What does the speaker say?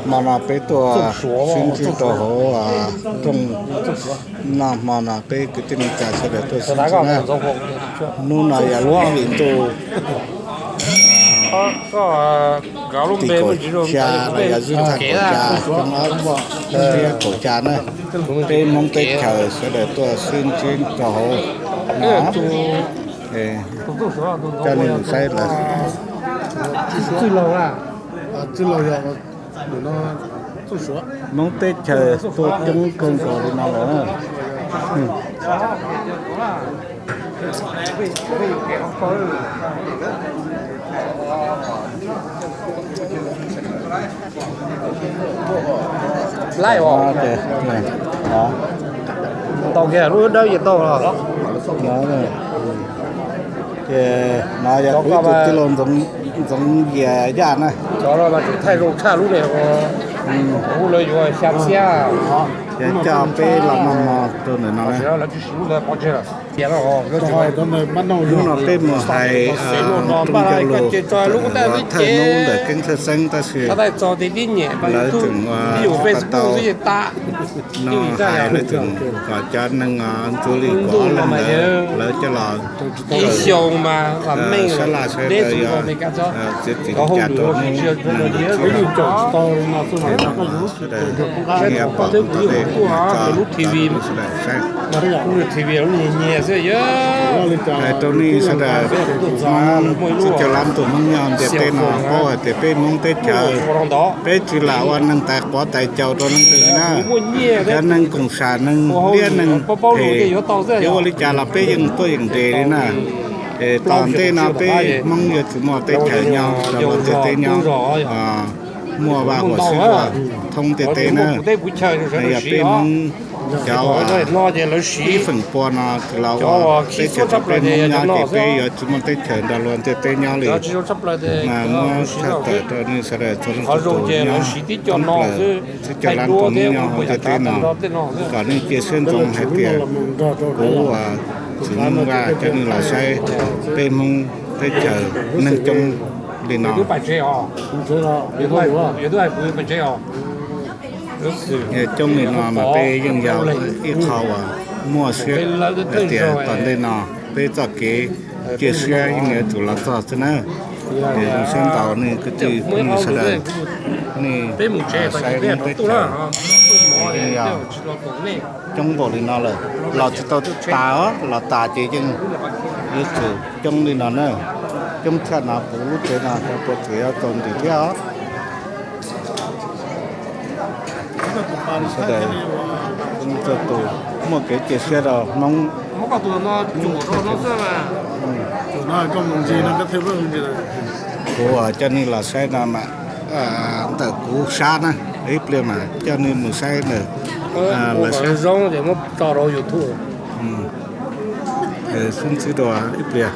Hmo no peb tuaj sib ntsib rau hauv rooj, noj hmo no peb kwv tij neej tsa sawv daws tuaj sib ntsib na. Hnub no yog lub vim ntuj tim kaum xya los yog zwj txaj kaum xya, xyoo ob txhiab kaum xya na. Peb Hmoob teb chaws sawv daws tuaj sib ntsib rau hauv no. Coj nej mus saib lawv. Hmoob teb chaws tuaj coob kawg nkaus li no lawm. Laij os. Tau kiag lub dawb yeej tau los. Ces no yog kuv tus tij laug Ntxoov Yias Yaj na. Cov no mas tseem thaij zoo tshaj lub ne. Lub no yuav xya txhiab. Ces coj peb los noj hmo rau ntawm no na. Hnub no peb mus hais rooj cog lus thawj hnub ntawm Keeb Thawj Xeeb tab sis lawv tseem ua tsis tau tau. No hais lawv tseem kom cov neeg ntxuav li kaum ob leeg ntawd lawv coj los sab laj sawv daws yog txiav txim li cas rau hnub nees nkaum tsib no sawv daws nyias pom tau tej no tso rau sawv daws saib. Hais rau nej sawv daws, Hmoob tsib caug lab tug Hmoob nyob ntiaj teb no paub hais tias peb Hmoob teb chaws peb tsis lam ua neeg tais quav tais caus rau leej twg na. Cov neeg koom sam neeg liab neeg phem yuav ua li cas los peb yeej tuaj yeej nres li na. Es tom ntej no peb Hmoob yuav tsis muaj teb chaws nyob rau hauv ntiaj teb nyob, muaj vaj huam sib zog thoob ntiaj teb na. Yog peb Hmoob cov ib feem pua no los ua teb chaws rau peb Hmoob nyob ces peb yuav tsis muaj teb chaws nrog luag ntiaj teb nyob li. Mas muab tshaj tawm rau nej sawv daws txhua leej txhua tus nyob thoob plaws tsib caug lab tug Hmoob nyob hauv ntiaj teb no, kom nej cia siab ntsoov hais tias kuv tsis neej vaj coj nej los saib peb Hmoob teb chaws neeg coob li no. Coob li no mas peb yeej yog ib qho uas muaj siab hais tias tom ntej no peb txoj kev cia siab yeej yuav tsum los txog xwb na. Es zoo siab ntau nej kwv tij phooj ywg sawv daws, nej saib Hmoob teb chaws yeej yog coob npaum li no lawm, los tsis tau tas os, los tas ces yeej yuav tsum coob li no na. Coob tshaj no kuv lub tsev no xyov puas tseem yuav txaus ntim thiab os. Sawv daws txhua tus muaj kev cia siab rau Hmoob. Kuv coj nej los saib no mas ntawm kuv sab na, ib pliag mas coj nej mus saib ntawm lawv sab. Sib ntsib dua ib pliag.